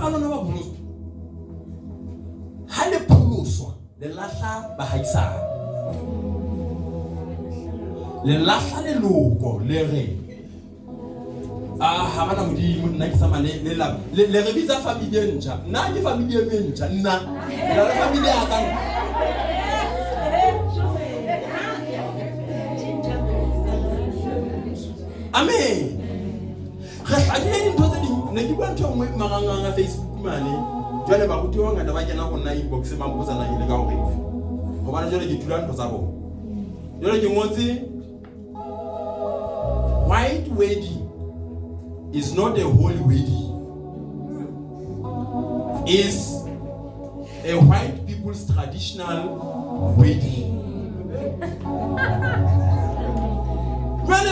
ba lona ba pholoswa. Ha le pholoswa, le lahla bahaisane. Le lahla leloko le re a ha bana modimo nna ke tsamaya le lelapa le re bitsa family e ntjha nna ke family e ntjha nna ke na le family ya ka. Amen. Re hladile dintho tse ding. Ne ke bua ntho e nngwe marangrang a Facebook mane. Jwale baruti ba bangata ba kena go nna inbox ba mpotsa na ke le ka gore gobane jwale ke thula ntho tsa bona. Jwale ke ngotse white wedding is not a holy wedding, is a white people's traditional wedding. Jwale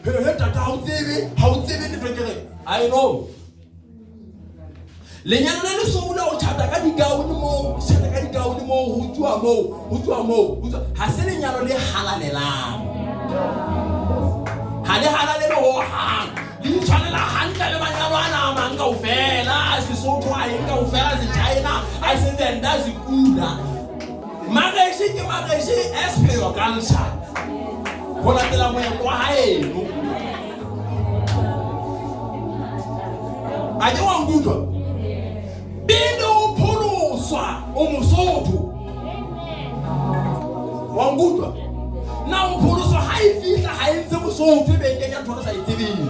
he tata ha o tsebe, ha o tsebe ntho ke re I know. Lenyalo le lesweu la o tjhata ka digaone moo, tjhata ka digaone moo, ho tsuwa moo, ho tsuwa moo, ho tsuwa. Ha se lenyalo le halalelang. Ha le halalele hohang. Le itshwanela hantle le manyalo ana a mang kaofela, a Sesotho, a eng kaofela, Sechina, a Sevenda, a Sekula. Marriage ke marriage as per your culture. Ho latela moetlo wa haeno. A ke wa nkutlwa? Pele o pholoswa o Mosotho. Wa nkutlwa? Na o pholoswa ha e fihla ha e ntse Mosotho e be e kenya ntho re sa e tsebeng.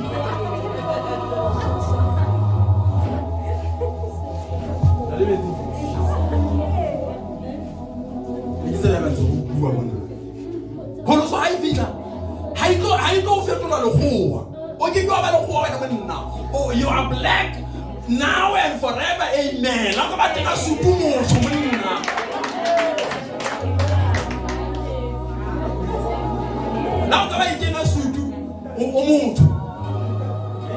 Pholoso ha e fihla ha e tlo ha e tlo fetola lekgowa. O ke ke wa ba lekgowa wena monna. Oh, you are black now and forever, amen. La go ba tena sutu motho monna. La go ba ikena sutu o motho.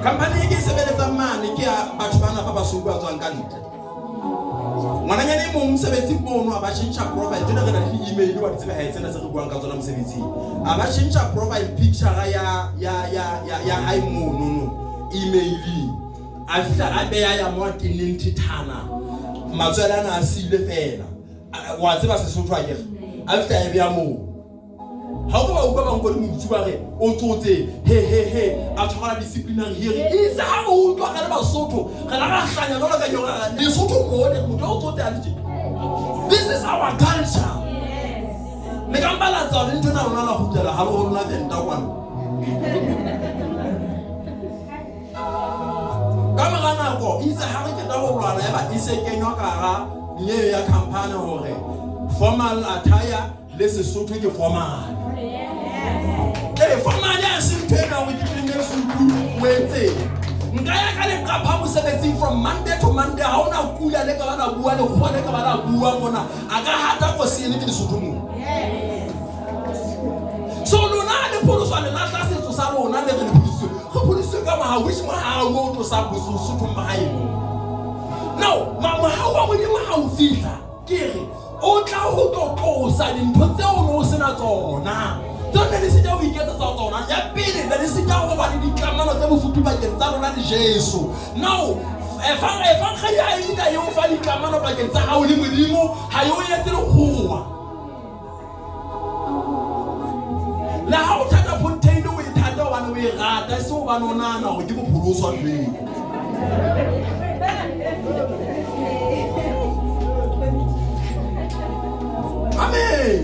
Company e ke e sebeletsang mane ke ya batho bana ba basweu ba tswang ka ntle. Ngwananyana e mong mosebetsing mono a ba tjhentjha profile, jwale re na le di-email wa di tseba hae tsena tse re buang ka tsona mosebetsing. A ba tjhentjha profile picture ya ya ya ya ya hae mono no emailing. A fihla a beya ya mo a tenneng thethana. Matswele ana a siile fela. Wa tseba Sesotho akere. A fihla a e beya moo. Ha o ka ba utlwa ba nkole motsu ba re o tsotse he he he a tshwara disciplinary hearing. Itse ha o utlwa re le Basotho re la ra hlanya jwalo ka yona Lesotho mone motho o tsotse a le tje. This is our culture. Le ka mpa la tswa le ntho ena lona la kgutlela ha ho lona Venda kwana. Ka mora nako itse ha re qeta ho lwana eba e se kenywa ka hara nyewe ya company hore formal attire le Sesotho ke formal. Ee, formal ya se ntho ena hore ke tenne sutu o etseng. Nka ya ka leqapha mosebetsing from Monday to Monday, ha ona kula le ka ba la bua lekgowa le ka ba la bua mona. A ka hata kosene ke Lesotho mona. So lona le pholoswa le lahla setso sa lona le re le pholositswe. Re pholositswe ka mohau, which mohau o tlosang Bosothong mahaeng. Now, mohau wa Modimo ha o fihla, ke re o tla ho tlo tlosa dintho tseo o ne o sena tsona, tseo ne le sita ho iketsetsa tsona. Ya pele, ne le sita ho ba le dikamano tse bofuthu pakeng tsa lona le Jesu. Now evangeli ha e fihla e o fa dikamano pakeng tsa hao le Modimo, ha e o etse lekgowa. Le ha o thata Fontaine, o e thata hobane o e rata, e se hobane o nahana hore ke mopholoswa ntho eo. Amen.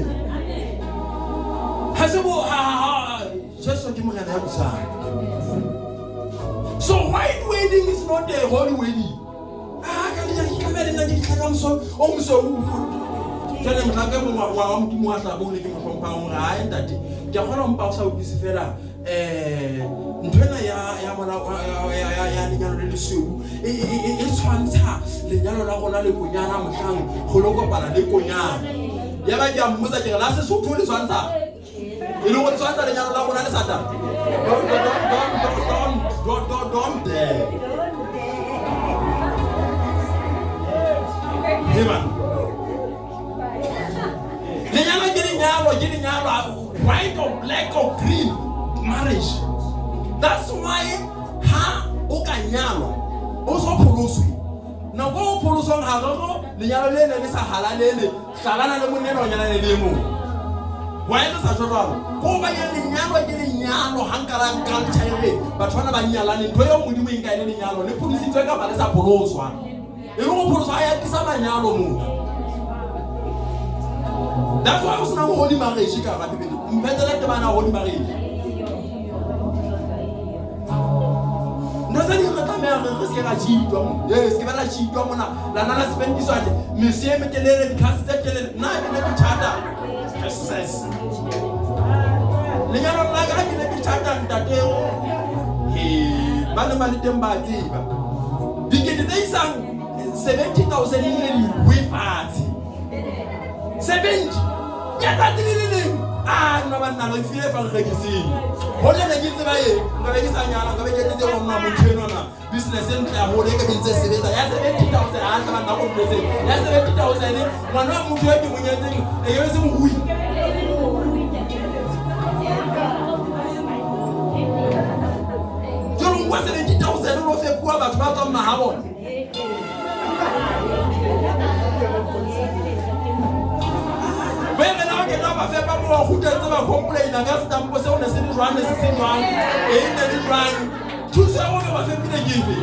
Ha se bo ha ha Jesu ke morena ya busang. So white wedding is not a holy wedding. Ah, ka le ke tlameha le nna ke ditlhaka moso o moso jwale mohlanka e mongwe wa Modimo wa hlabo ne ke mo hlomphang hore hae ntate ke a kgona mpa o sa utlwise fela ntho ena ya ya molao ya ya lenyalo le lesweu e tshwantsha lenyalo la rona le konyana mohlang go lo kopana le konyana. Ya ba ke a mmotsa ke re la Sesotho le tshwantsha e le gore tshwantsha lenyalo la rona le Satane. Don't dare. Hey man. Lenyalo ke lenyalo ke lenyalo, white or black or green marriage. That's why ha o ka nyalwa o so pholoswe. Nako o pholoswang ha re re lenyalo le ne le sa halalele, hlalana le monna enwa o nyalane le e mong. Why re sa tjho jwalo? Ko hobane lenyalo ke lenyalo, ha nka ra culture e re batho bana ba nyalane, ntho eo Modimo e nka e le lenyalo, le pholositswe kapa le sa pholoswa. E le go pholoswa ha ya tlisa manyalo mona. That's why o sena mo holy marriage ka hara Bibele. Mphetele temana holy marriage. Ntho tse ding re tlameha re re se ke ra tšitwa mo. Ee, se ke ba la tšitwa mona. La nna la spendiswa nje. Mese e metelele, dikhase tse telele. Nna ke ne ke tjhata. Jesus. Lenyalong la ka ha ke ne ke tjhata ntate o. He, ba ne ba le teng ba tseba. Dikete tse isang 70,000 e ne di we fatshe. 70 ya tsatsi le le leng a nna banna re file fa nkgekiseng go le ne ke tseba e nka be ke sa nyala nka be ke tletse go nna motho enona business e ntle haholo e ka be ntse sebetsa ya 70,000 a ntle banna go ntwetseng ya 70,000 ngwana wa motho e ke mo nyetseng e ke be se morui. Jalo nka 70,000 o lo fepuwa batho ba tswang mahabona. Bene na ke tla ba fepa mo wa kgutla ntse ba complaina ka setampo seo ne se le jwang ne se se jwang eng ne le jwang thuso ya bone ba fepile ke efe.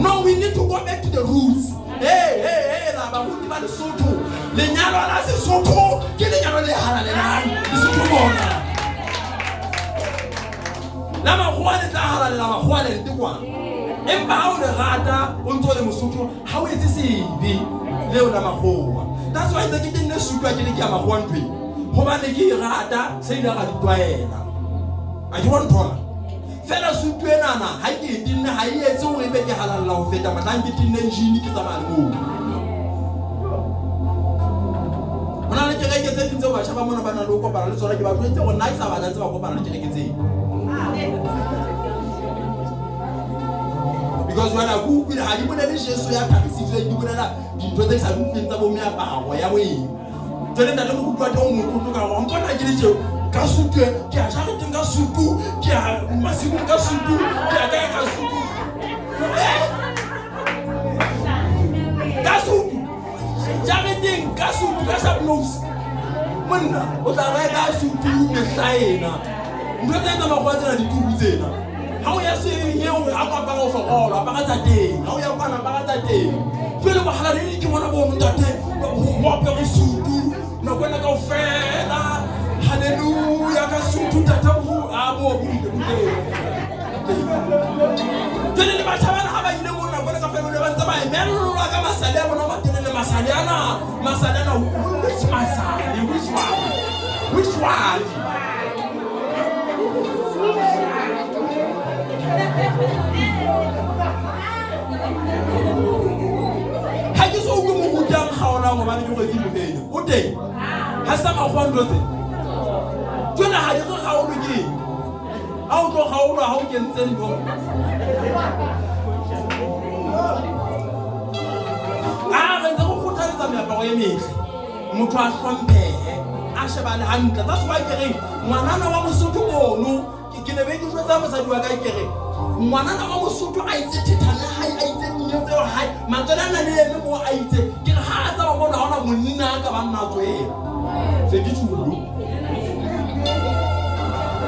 No, we need to go back to the roots. Hey, hey, hey, la baruti ba Lesotho. Lenyalo la Sesotho ke lenyalo le halalelang. Lesotho mona. La makgowa le tla halalela makgowa le nte kwana. Empa ha o le rata o ntso le Mosotho ha o etse sebe leo la makgowa. That's why ntse ke tenne sutu ke le ke ya makgowa ntweng. Hobane ke e rata se ile ra di tlwaela. A ke bona thola. Fela sutu enana ha ke e tenne ha e etse hore ebe ke halalla ho feta mohlang ke tenneng jean ke tsamaya le moo. Ho na le kereke tse ding tseo batjha ba mona ba nang le ho kopana le tsona ke ba jwetse hore nna ke sa batla tse ba kopana le kereke tseo. Because jwale ke utlwile ha di bolele Jesu ya thabisitsweng di bolela dintho tse ke sa di utlweng tsa bo meaparo ya bo eng. Jwale ntate moruti wa teng o motlotlo ka gore mpona ke le tjeo ka sutu ke a jareteng ka sutu ke a masimong ka sutu ke a kae ka sutu ka sutu jareteng ka sutu ka sharp nose monna o tla reka sutu mehla ena ntho tse tsa makgowa tsena dituru tsena ha o ya seng eo a ko apara o hlokolo apara tsa teng ha o ya kwana apara tsa teng jwale bohalaledi ke bona bono ntate ho apere sutu nako ena kaofela halleluja ka sutu ntate a bo butle butle jwale le batjha bana ha ba ile moo nako ena kaofela ba ntse ba emellwa ka masale a bona matelele masale ana masale ana which masale which one which one. Ha ke so utlwe moruti a nkgaolang gobane ke kgwetse mofenyo o teng ga sa makgowa ntho tse jwale ha di re kgaolwe ke eng ha o tlo kgaolwa ha o kentse ntho a re ntse go kgothaletsa meaparo e metle motho a hlomphehe a shebane hantle. That's why ke reng ngwanana wa Mosotho mono ke ne be ke jwetsa mosadi wa ka ke re ngwanana wa Mosotho a itse thethane hae a itse dinyo tseo hae matswele a na le eme mo a itse ke re ha a tsamaya mono ha ona monna a ka ba nna tswela se ke tsholo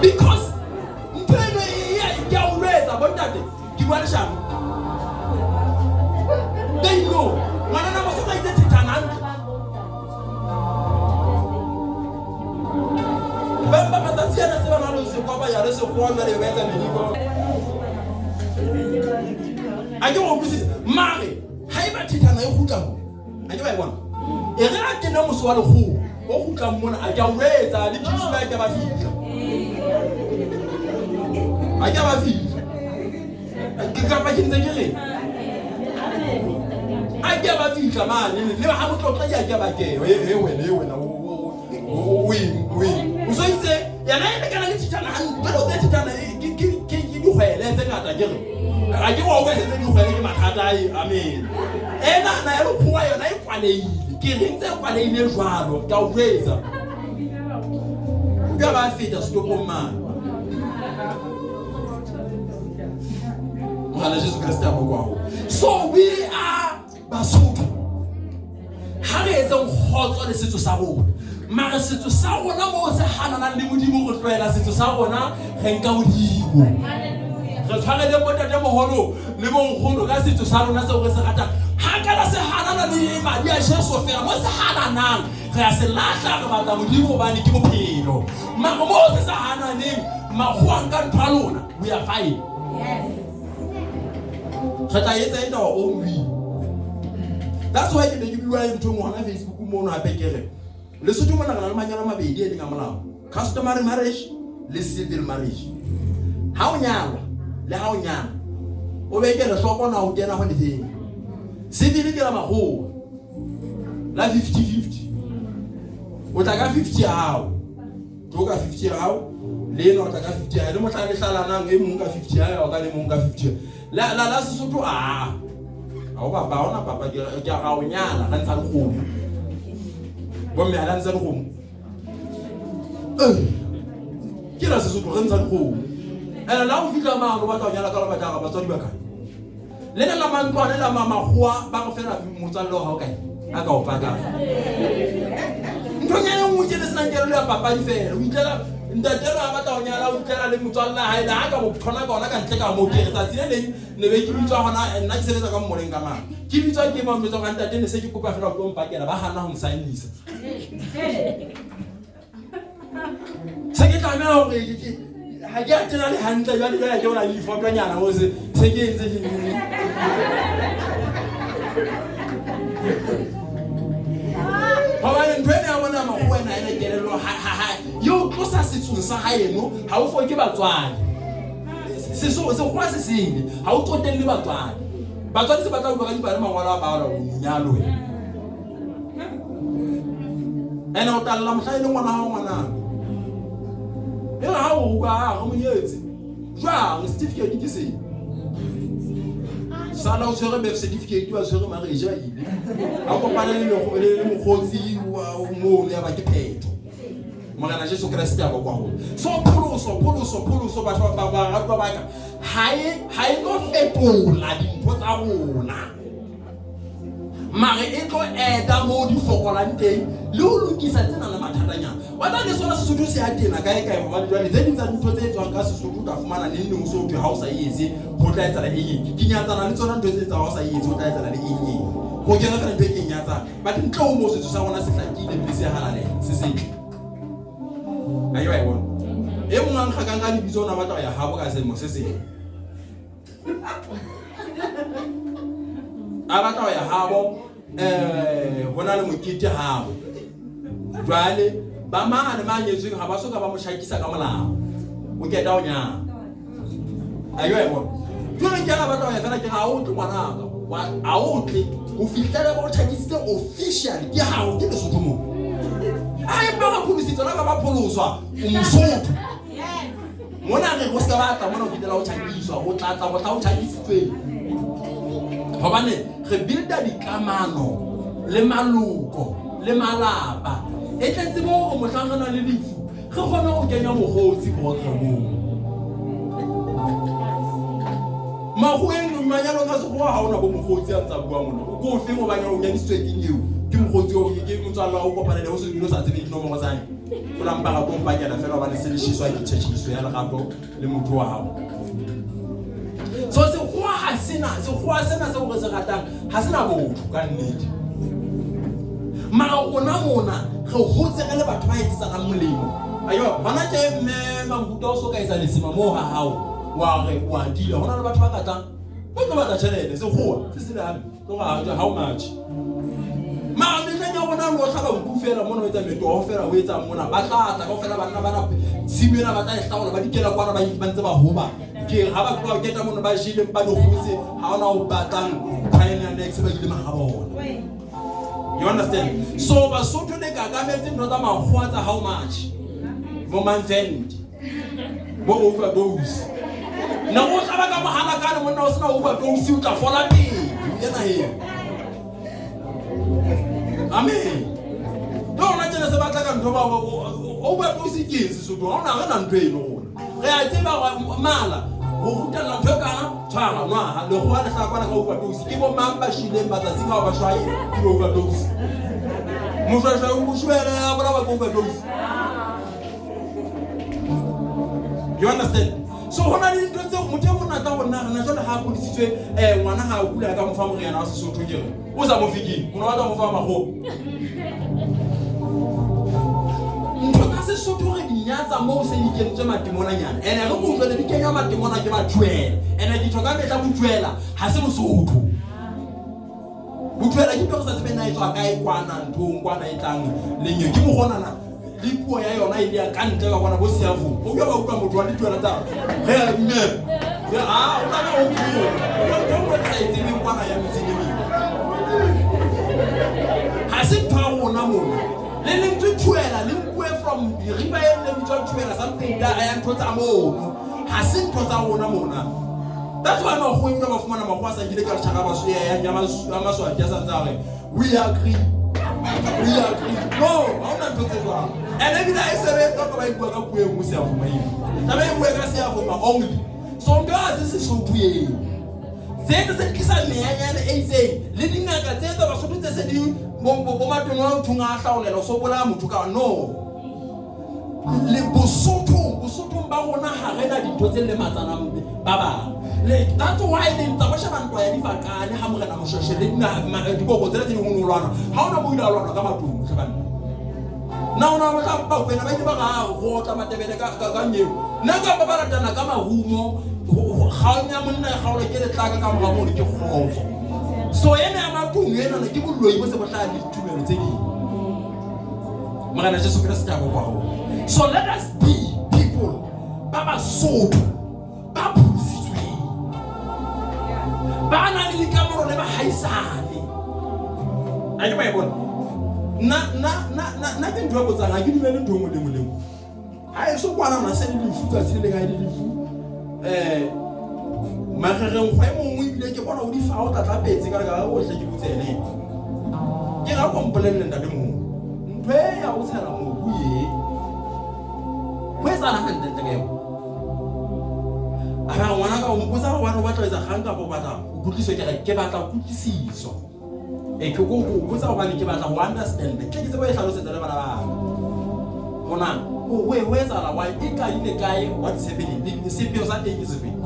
because ntho eno e ke a utlwetsa bontate ke bua leshano they know ngwanana Mosotho a itse thethane hantle. Ba ba matsatsi ana se ba na le sekwa ba ya le sekgowa jwale ba etsa mediko. A ke go utlwisisa mare ha e ba thethana e kgutla mo a ke ba e bona e re a kena mose wa lekgowa o kgutlang mona a ke a o etsa le thuso a ke ba fihla a ke ba fihla ke kapa ke ntse ke re a ke ba fihla mane le ha motlotla ke a ke ba ke e wena e wena o eng o eng o so itse yena e lekana le thithana hantle jwale o tse thithana ke ke ke ke dikgwele tse ngata ke re a ke wa utlwa setse dikgwele ke mathata a amen ena na ya lekgowa yona e kwaleile ke reng tse kwaleile jwalo ke a o jwetsa o ka ba feta setopong mane. Morena Jesu Kreste a bokwa ho. So we are Basotho. Ha re etseng kgotso le setso sa rona. Mare setso sa rona moo se hananang le Modimo re tlohela setso sa rona re nka Modimo. Re tshwarele bontate moholo le bonkgono ka setso sa rona seo re se ratang. Ha kana se hanana le madi a Jesu fela mo se hananang re a se lahla re batla Modimo hobane ke bophelo. Mare moo se sa hananeng makgowa nka ntho ya lona we are fine. Yes. Re tla etsa it our own way. That's why ke ne ke bua ntho e nngwe hona Facebook mono hape ke re Lesotho mona re na le manyalo a mabedi e leng a molao. Customary marriage le civil marriage. Ha o nyalwa le ha o nyala o be ke hloko na o kena ho lefeng. Civil ke la makgowa la 50-50. O tla ka 50 ya hao. Tlo ka 50 ya hao le ena o tla ka 50 ya hae. Le mohla le hlalanang e mong ka 50 ya hae o ka le mong ka 50 ya. La la la Sesotho a. Ha o baba ona papa ke ke ra o nyala re ntsha dikgomo. Bomme ha la ntsha dikgomo. Eh. Ke la Sesotho re ntsha dikgomo. Ene la o fihla mane o batla ho nyala ka la batla batswadi ba kae? Le le la mantlwane la makgowa ba go fela motswalle wa hao kae? A ka o pakang. Nthonyana e nngwe tje le senang kelello ya papadi fela. O itlela ntate enwa a batla ho nyala o itlela le motswalle wa hae le ha ka mo thona ka ona ka ntle ka moo ke re tsatsi le leng ne be ke bitswa hona nna ke sebetsa ka mmoleng ka mane. Ke bitswa ke ba njwetsa hore ntate ne se ke kopa fela o tlo mpakela ba hana ho nsaenisa. Se ke tlameha hore ke ha ke a tena le hantle jwale jwale ke bona le difotonyana mo se se ke entse ke hobane ntho ena ya bona makgowa ena ena kelello ha ha ha yo tlosa setsong sa haeno ha o foke batswadi seso sekgowa se sele ha o tsotelle batswadi batswadi se batla utlwa ka dipale mangwalo a balwa o monyalo wena ene o talla mohla e le ngwana hao ngwanana e re ha o utlwa a re monyetse jwang certificate ke seng sala o tshwere birth certificate wa tshwere marriage a ile a kopane le mokgotsi moo ya ba ke phetho Morena Jesu Kreste a bokwa holo so pholoso pholoso pholoso batho ba ba ratwa ba ka ha e ha e tlo fetola dintho tsa rona mare e tlo eta moo di fokolang teng le ho lokisa tse nang le mathatanyana wa tla le sona Sesotho se a tena kae kae hobane jwale tse ding tsa dintho tse etswang ka Sesotho o tla fumana neng neng o so thwe ha o sa e etse ho tla etsahala eng eng ke nyatsana le tsona ntho tse etsang ha o sa e etse ho tla etsahala le eng eng ho kena fela ntho e ke e nyatsang but ntle ho moo setso sa rona se hlakile ebile se halalela se setle a ke ba e bona e mong a nkgakang ka lebitso o ne a batla ho ya habo ka selemo se seng a batla ho ya habo um ho na le mokete habo jwale ba mane ba nyetsweng ha ba so ka ba mo shakisa ka molao o keta ho nyala a yo e bona jwale ke a batla ho ya fela ke ga o tle ngwanaka a o tle ho fihlela ba o tjhakisitse officially ke hao ke Lesotho moo a empa ba pholositswe la ka ba pholoswa o Mosotho mona re go se ka batla mona ho fihlela o tjhakiswa o tla tla go tla o tjhakisitsweng hobane re builda dikamano le maloko le malapa e tle tsebe hore mohlang re na le lefu re kgone ho kenya mokgotsi programong makgoweng manyalong a sekgowa ga ona bo mokgotsi a ntsa bua mona o ko ofeng o banyalo o nyadisitswe keng eo ke mokgotsi o ke motswalle wa o kopane le o se bile o sa tsebe dinomoro tsa o la mpaka ko mpakela fela hobane se le shiswa ke tjhetjhiso ya lerato le motho wa hao so sekgowa ha sena sekgowa sena seo re se ratang ha sena botho ka nnete mara rona mona re hotse re le batho ba etsetsanang molemo ayo hona tje mme Mankutwa o so ka etsa lesima moo ha hao wa re wa dila hona le batho ba ka tlang ba tlo batla tjhelete sekgowa se se le hampe tlo how much mara mehleng ya rona lo hlaba nku fela mona o etsa metoho fela o etsa mona ba tla tla kaofela banna bana tshimo ena ba tla e hlaola ba dikela kwana ba ba ntse ba hoba ke ha ba tloha keta mona ba jele ba dikgotse ha ona o batlang pioneer next ba ile mahabona you understand so Basotho le kakametse ntho tsa makgowa tsa how much bo month bo overdose na o hlaba ka mohala ka le monna o sena overdose o tla fola pele o ye naheng amen le ona tjele se batla ka ntho ba Overdose ke eng Sesotho? Ha hona re na ntho eno rona. Re a tseba hore mala ho rutella ntho e kana tshwara nwaha lekgowa le hlakwana ka overdose. Ke bo mang ba shileng matsatsing ao ba shwae ke overdose. Moshweshwe o shwele a bolawa ke overdose. You understand? So ho na le dintho tseo motho e mong a tla go nna rena jwale ha a godisitswe ngwana ha a kula ka mo fa moriana wa Sesotho ke re o sa mo fikeng o ne wa tla mo fa makgowa. Ntho tsa Sesotho re di nyatsa moo se di kentswe matemonanyana ene re ko jwale di kenywa matemona ke bathuela ene ke tjho ka mehla bothuela ha se Mosotho. Bothuela ke ntho re sa tsebeng na e tswa kae kwana nthong kwana e tlang lenyeng ke mogonana le puo ya yona e le ya ka ntle ka bona bo seafo o utlwa ba utlwa motho wa dituela tsa he mme a o tlabe o puo ntho nngwe re sa e tsebeng kwana ya metseng e mengwe ha se ntho ya rona mona le lentswe thuela le nkuwe from river e le bitswa thuela something ka ya ntho tsa mono ha se ntho tsa rona mona. That's why makgowa ebile ba fumana makgowa a sa nkile ka letšhaka ya maswati a sa ntse a re we agree, we agree. No, ha hona ntho tse jwalo. And ebile ha e sebetse ka ba e bua ka puo e nngwe Seafoma eo. Taba e bue ka Seafoma only. So ntho ha se Sesotho eo. Tse tse se tlisa meyanyana e itseng le dingaka tse tsa Basotho tse se di bo matono a thong a hlaolela so bolaya motho ka no. Le Bosothong, Bosothong ba rona ha re na dintho tse lematsanang ba bang. Le that's why le ntsa ba sheba ntwa ya difaqane ha morena Moshweshwe le dina diboko tsena tse ding ho lwana. Ha ona mo ile a lwana ka matlong hle banna. Na ona ba ba kwena ba ile ba ga go otla Matebele ka ka ka nyeo. Nna ka ba ba ratana ka marumo kgaong ya monna e kgaolwa ke letlaka ka mora mono ke kgotso. So ena ya matlong ena ke boloi bo se bo hlaha le ditumelo tse ding. Morena Jesu Kriste a bokwa ho. So let us be people ba Basotho ba pholositsweng, ba nang le dikamano le bahaisane. A ke ba e bona? Nna nna nna nna nna ke ntho e botsang, ha ke dumele ntho e nngwe le nngwe le nngwe. Ha e so kwana na se le lefu tsatsi le leng ha e le lefu. Magereng kgwa e mongwe ebile ke bona o di fa o tlatlapetse ka leka o hle ke botse ene. Ke ga ko mpolelle ntate moholo. Ntho e ya o tshela mobu e. Ho etsahala hantle ntle ka eo. A ra ngwana ka o mpotsa hobane o batla ho etsa kgang kapa o batla ho kutlwiswa ke re ke batla kutlwisiso. E ke go go botsa hobane ke batla ho understand. Tle ke tsebe ho e hlalosetsa le bana ba ka. Hona ho ho ho etsahala why e qadile kae what is happening le sepheo sa teng ke sefeng.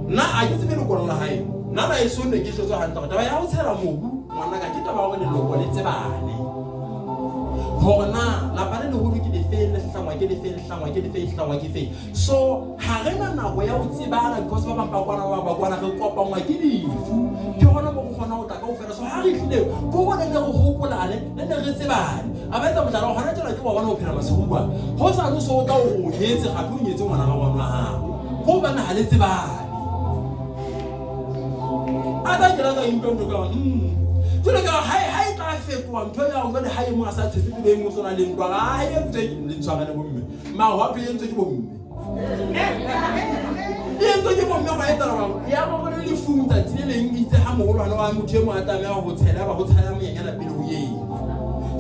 Nna a ke tsebe lekwalo la hae. Nna la eso ne ke jwetswa hantle hore taba ya ho tshela mobu ngwanaka ke taba ya hore leloko le tsebane. Hore na lapa le leholo ke lefeng le hlangwa ke lefeng le hlangwa ke lefeng le hlangwa ke feng. So ha re na nako ya ho tsebana because ba bang ba kwana ba bang ba kwana re kopangwa ke lefu. Ke hona mo re kgona ho tla kaofela. So ha re tlile ko hore ne re hopolane le ne re tsebane. A ba etsa mohlala hona tjena ke wa bona o phela masiu kwa. Ho sa no so o tla o nyetse gape o nyetse ngwana ga ngwana wa hao. Ko hobane ha le tsebane. A tla ke la ka utlwa ntho ka Jwale ka ha ha e tla fetoha ntho ya hore jwale ha e mong a sa tshetse pele e mong o sona le ntwa ha e ntse le ntshwarele bomme. Mahwape e entswe ke bomme. E entswe ke bomme go etsa gore ya bo bone lefung tsatsi le leng itse ha mogolwane wa motho e mongwe a tlameha go tshela ba go tshela monyenyana pele ho eng.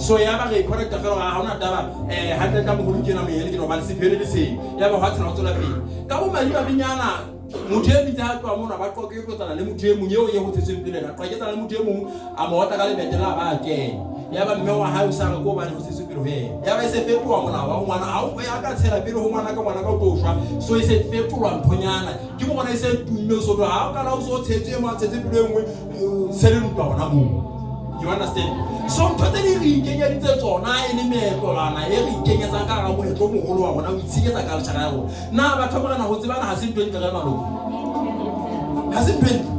So ya ba re correcta fela gore ha hona taba hantle tla mogolo ke ena monyenyane ke normal sephele le seng. Ya ba hwa tshela go tswela pele. Ka bo madimabenyana motho e bitsa a tloha mona ba qoqetsana le motho e mong eo ye ho tshetsweng pele ena qoqetsana le motho e mong a mo otla ka lebete la ba kena ya ba mme wa hae o sa re ko hobane ho tshetswe pele ho yena ya ba e se fetoha molao wa ngwana ha o ya ka tshela pele ho ngwana ka ngwana ka o tlo shwa so e se fetolwa nthonyana ke mo bona e se tumme so ha o kana o so tshetswe e mo a tshetse pele e nngwe se le ntwa hona moo. You understand? So ntho tse di re ikenyeditse tsona e le meetlolwana e re ikenyetsang ka hara moetlo o moholo wa rona o itshenyetsa culture ya rona. Na batho ba morena ho tsebana ha se ntho e ntle re maloko? Ha se ntho e ntle.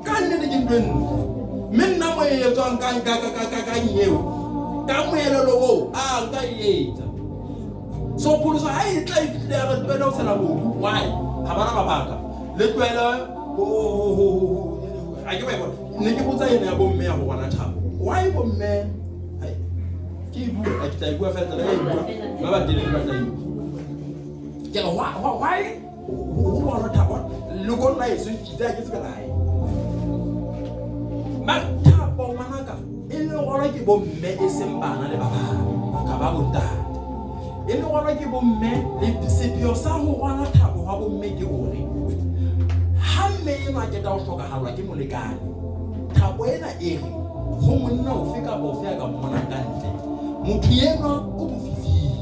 Ka nnete ke ntho e ntle. Mme nna mo e etswang ka ka ka ka ka ka nyeo ka moelelo oo a nka e etsa. So pholoso ha e tla e fihlile ya re tlohele ho tshela mobu. Why? Ha bana mabaka. Le tlohele ho ho ho a ke ba e bona. Ne ke botsa ena ya bomme ya go bona thabo. Why bomme? Hai. Ke e bua, ke tla e bua fela tla e bua. Ba ba telele ba tla e bua. Ke re why ho bona thabo loko la eso ke tla ke tsebe lae. Ma thabo ngwanaka e le gona ke bomme e seng bana le ba bang ka ba bontate. e ne rwalwa ke bomme le sepheo sa ho rwala thapo hwa bomme ke hore ha mme enwa a qeta ho hlokahallwa ke molekane thapo ena e re ho monna ofe kapa ofe a ka mmonang ka ntle motho enwa o bofifing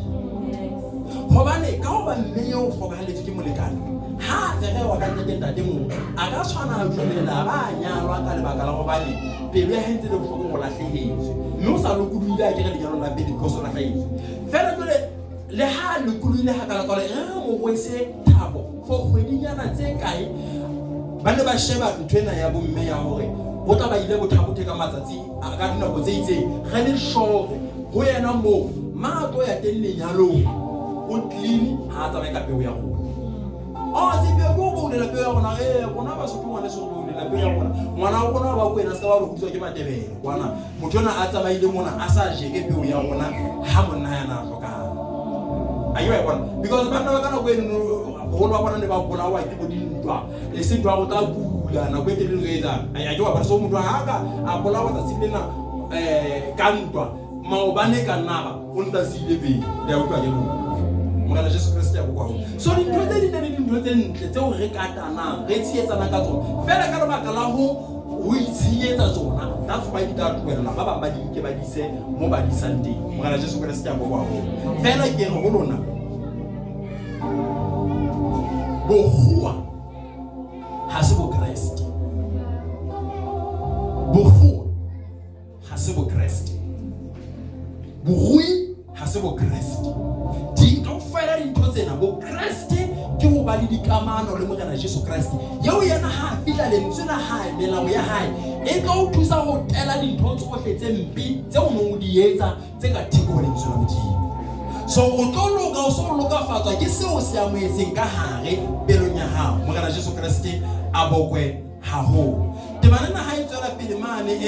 hobane ka hoba mme eo o hlokahalletswe ke molekane ha a ferewa ka ntle ke ntate mong a ka tshwana a dumela ba a nyalwa ka lebaka la hobane pelo ya hae ntse le bohloko o lahlehetswe mme o sa lokolohile a kere lenyalong la pele because o lahlehetswe fela jwale le ha a lokolohile hakalakalo e re re mo rwese thabo for kgwedinyana tse kae ba ne ba sheba ntho ena ya bomme ya hore o tla ba ile bothabothe ka matsatsi ka dinako tse itseng re le sure ho yena moo ma tlo ya teng lenyalong o clean ha a tsamaye ka peo ya rona oh sepheo ke o boulela peo ya rona ee rona basotho ngwaneso re boulela peo ya rona ngwana wa rona wa kwena se ka ba re hodiswa ke matebele kwana motho ona a tsamaile mona a sa jeke peo ya rona ha monna ya na hlokana a ke ba e bona because banna ba ka nako eno boholo ba bona ne ba bolawa ke bo dintwa e se ntwa go tla kula nako e telele e etsang a ke wa bona so motho ha ka a bolawa tsatsi lena ka ntwa maobane ka nna ba o ntsa se ile pele le a utlwa ke lona morena jesu kreste ya bokwa so dintho tse di ne le dintho tse ntle tseo re katanang re tshehetsanang ka tsona fela ka lebaka la ho ho itshenyetsa tsona that's why di tla tlohella ba bang ba di nke ba di ise mo ba di isang teng morena jesu kreste ya bokwa fela ke re ho lona bokgowa ha se bokreste bokgowa ha se bokreste borui ha se bokreste kaofela dintho tsena bokreste ke ho ba le dikamano le morena jesu kreste eo yena ha a fihla lentswe la hae melao ya hae e tlo o thusa ho tela dintho tsohle tse mpe tse o neng o di etsa tse ka theko ho lentswe la modimo so o tlo loka o so o lokafatswa ke seo se amohetseng ka hare pelong ya hao morena jesu kreste a bokwe haholo temana ena ha e tswela pele mane e.